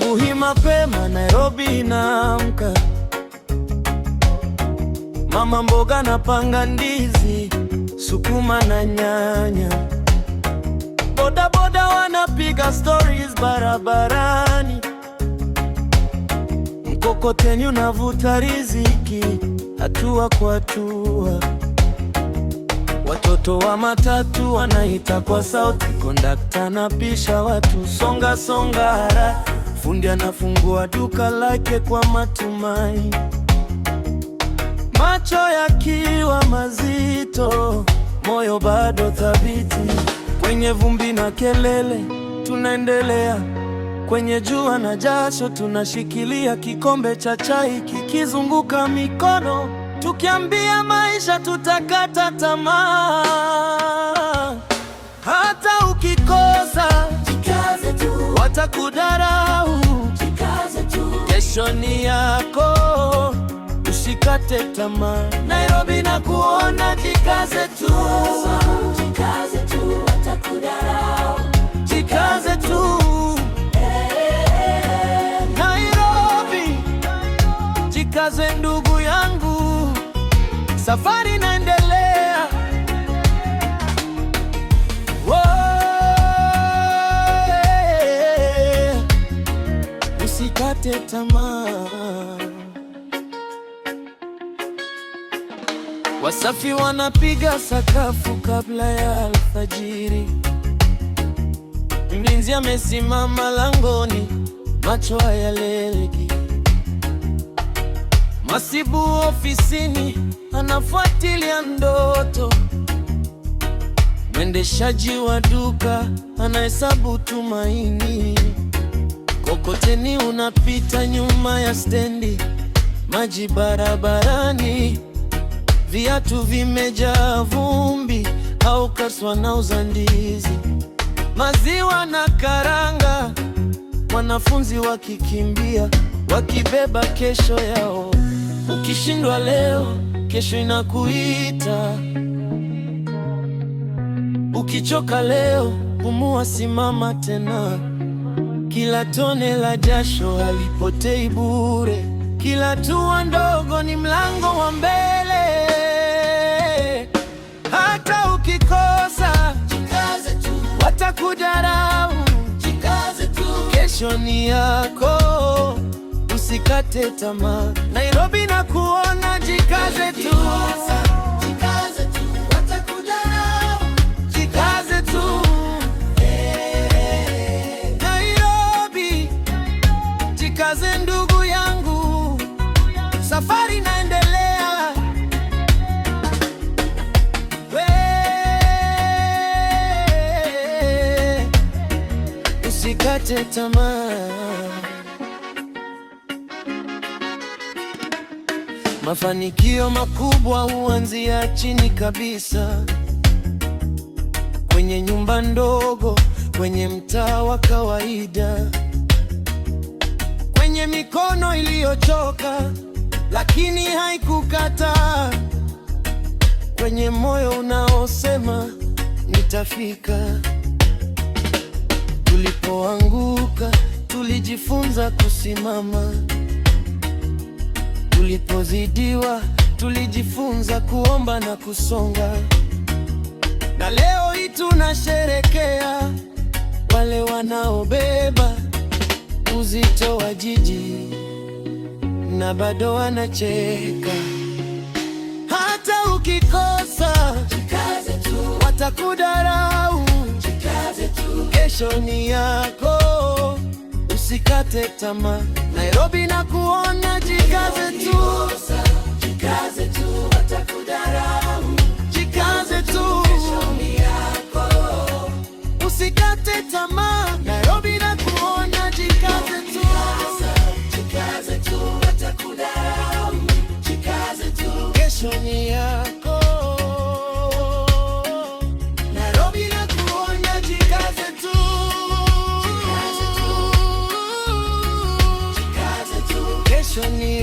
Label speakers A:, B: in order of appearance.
A: Asubuhi mapema Nairobi inaamka, mama mboga anapanga ndizi, sukuma na nyanya, bodaboda wanapiga stories barabarani, mkokoteni unavuta riziki hatua kwa hatua. Watoto wa matatu wanaita kwa sauti, kondakta anapisha watu, songa songa haraka. Fundi anafungua duka lake kwa matumaini, macho yakiwa mazito, moyo bado thabiti. Kwenye vumbi na kelele tunaendelea, kwenye jua na jasho tunashikilia kikombe cha chai kikizunguka mikono, tukiambia maisha tutakata tamaa. Hata ukikosa
B: Jikaze tu,
A: watakudharau,
B: jikaze tu,
A: kesho ni yako, usikate tamaa. Nairobi nakuona, jikaze tu,
B: jikaze tu, watakudharau.
A: Jikaze tu. Nairobi, jikaze ndugu yangu, safari inaendelea. Oh, usikate tamaa. Wasafi wanapiga sakafu kabla ya alfajiri. Mlinzi amesimama langoni, macho hayaleleki. Mhasibu ofisini anafuatilia ndoto. Mwendeshaji wa duka anahesabu tumaini. Mkokoteni unapita nyuma ya stendi, maji barabarani, viatu vimejaa vumbi, hawkers wanauza ndizi, maziwa na karanga, wanafunzi wakikimbia, wakibeba kesho yao. Ukishindwa leo, kesho inakuita. Ukichoka leo, pumua, simama tena. Kila tone la jasho halipotei bure, kila hatua ndogo ni mlango wa mbele. Hata ukikosa,
B: Jikaze tu,
A: watakudharau.
B: Jikaze tu,
A: Kesho ni yako, usikate tamaa. Nairobi nakuona, jikaze tu,
B: jikaze tu, watakudharau.
A: Jikaze tu. Nairobi, jikaze ndugu yangu, safari inaendelea. We, usikate tamaa. Mafanikio makubwa huanzia chini kabisa, kwenye nyumba ndogo, kwenye mtaa wa kawaida, kwenye mikono iliyochoka lakini haikukataa, kwenye moyo unaosema nitafika. Tulipoanguka tulijifunza kusimama, tulipozidiwa tulijifunza kuomba na kusonga, na leo hii tunasherekea wale wanaobeba uzito wa jiji na bado wanacheka. Hata ukikosa
B: Jikaze tu,
A: watakudharau,
B: jikaze tu,
A: kesho ni yako, usikate tamaa. Nairobi nakuona, jikaze tu,
B: jikaze tu, watakudharau.
A: Jikaze tu,
B: Kesho ni yako,
A: usikate tamaa. Nairobi nakuona, jikaze tu,
B: jikaze tu, watakudharau. Jikaze tu,
A: kesho ni yako. Nairobi nakuona, jikaze tu,
B: jikaze tu,
A: kesho ni